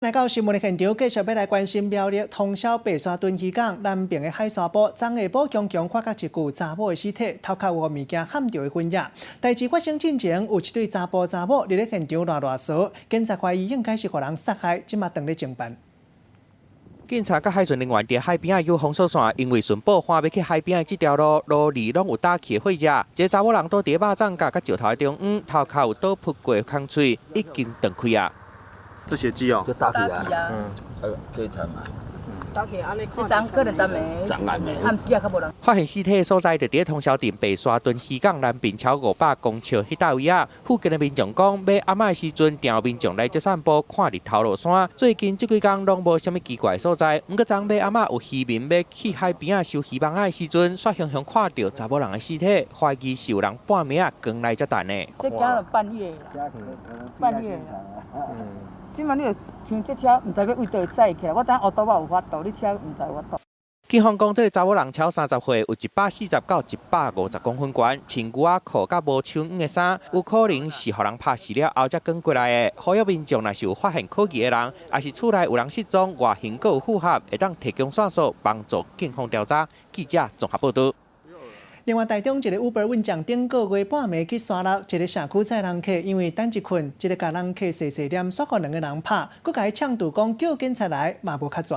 來到新聞的現場，繼續欲來關心苗栗通霄白沙屯漁港南爿的海沙埔，昨下晡強強發覺一具查某的屍體，頭殼有予物件撼著的痕跡。代誌發生進前，有一對查埔查某佇咧現場賴賴趖，警察懷疑應該是予人殺害，這馬正咧偵辦。警察佮海巡人員佇海邊仔有封鎖線，因為巡捕看欲去海邊的這條路，路裡攏有打起的火熱。一个查某人倒佇肉粽架佮石頭的中央，頭殼有倒撲過空喙，已經斷開啊。這血跡哦，這打起啊，嗯，這疼啊。打起按呢，這昨可能昨暝，暗時啊較無人。發現屍體的所在就佇通霄鎮白沙屯漁港南爿超500公尺彼搭位仔。附近的民眾講，買暗仔的時陣，定有民眾來這散步，看日頭落山。最近這幾工攏無啥物奇怪的所在。毋過昨暝暗仔有漁民欲去海邊仔收漁網仔的時陣，煞雄雄看著查某人的屍體，懷疑是有人半暝仔扛來這擲的。這驚了半夜，半夜。這馬你著像這車，毋知欲為佗載起來。我知影烏多仔有法度，你車毋知有法度。警方講，這个查某人超30歲，有140到150公分懸，穿牛仔褲佮無手腕的衫，有可能是予人拍死了後才扛過來的。呼籲民眾若是有發現可疑的人，抑是厝內有人失蹤，外形閣有符合，會當提供線索幫助警方調查。記者綜合報導。另外，台中一个 Uber 運將頂個月半暝去沙鹿一个社區載人客，因為等一睏，這个共人客細細念，煞予兩个人拍，閣共伊嗆著講叫警察來嘛無較逝。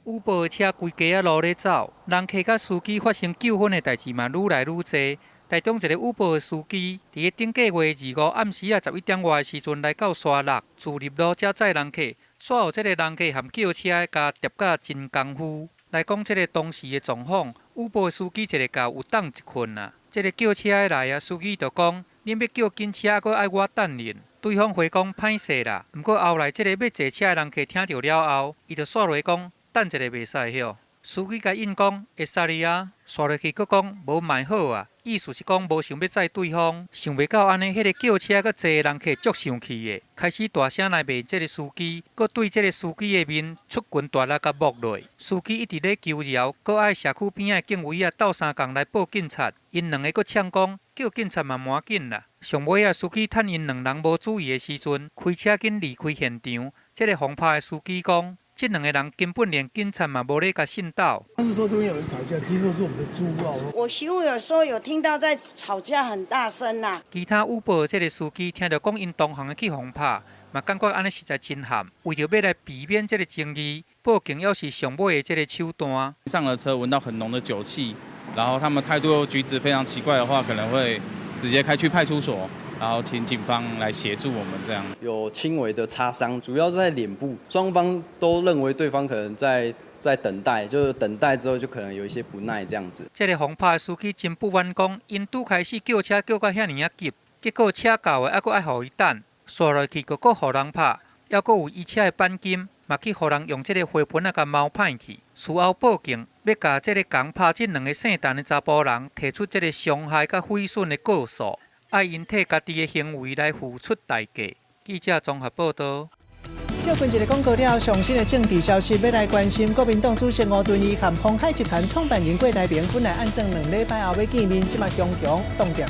Uber 車規家仔路咧走，人客佮司機發生糾紛的代誌嘛愈來愈濟。台中一个 Uber 的司機，佇咧頂個月25暗時仔11點外的時陣來到沙鹿自立路遮載人客，煞予這个人客含叫車的共疊甲真功夫。來講這个當時的狀況，Uber 的司機一个共有擋一睏啊，這个叫車的來啊，司機就講：恁欲叫警車，閣愛我等恁。對方回講歹勢啦，毋過後來這个欲坐車的人客聽著了後，伊就煞落講等一下袂使許。司機共應講會使哩啊，煞落去閣講無嘛會好啊，意思是講無想欲載對方。想袂到按呢，彼个叫車閣坐的人客足生氣的，開始大聲來罵這个司機，閣對這个司機的面出拳大力共摸落。司機一直咧求饒，閣愛社區邊仔的警衛仔鬥相共來報警察。𪜶兩个閣嗆講叫警察嘛無緊啦。上尾仔，司機趁𪜶兩人無注意的時陣，開車緊離開現場。這个予拍的司機講，這兩个人根本連警察嘛無咧共信鬥。他是說這邊有人吵架，聽說是我們的豬啊。我媳婦有說有聽到在吵架很大聲啦。其他 Uber 這个司機聽著講𪜶同行的去予拍，嘛感覺按呢實在真譀。為著欲來避免這个爭議，報警猶是上尾的這个手段。上了車聞到很濃的酒氣，然後他們態度又舉止非常奇怪的話，可能會直接開去派出所。然後請警方來協助我們，這樣有輕微的擦傷，主要是在臉部。雙方都認為對方可能在等待，就是等待之後就可能有一些不耐這樣子。這个予拍的司機真不滿，講𪜶拄開始叫車叫到遐爾仔急，結果車到的猶閣愛予伊等，煞落去閣閣予人拍，猶閣有伊車的鈑金嘛去予人用這个花盆仔共貓歹去。事後報警，欲共這个共拍這兩个姓陳的查埔人提出這个傷害佮毀損的告訴。愛𪜶替家己的行為來付出代價。記者綜合報導。跳過一个廣告了，上新的政治消息欲來關心，國民黨主席吳敦義和鴻海集團創辦人郭台銘本來按算2禮拜後欲見面，這馬強強凍定。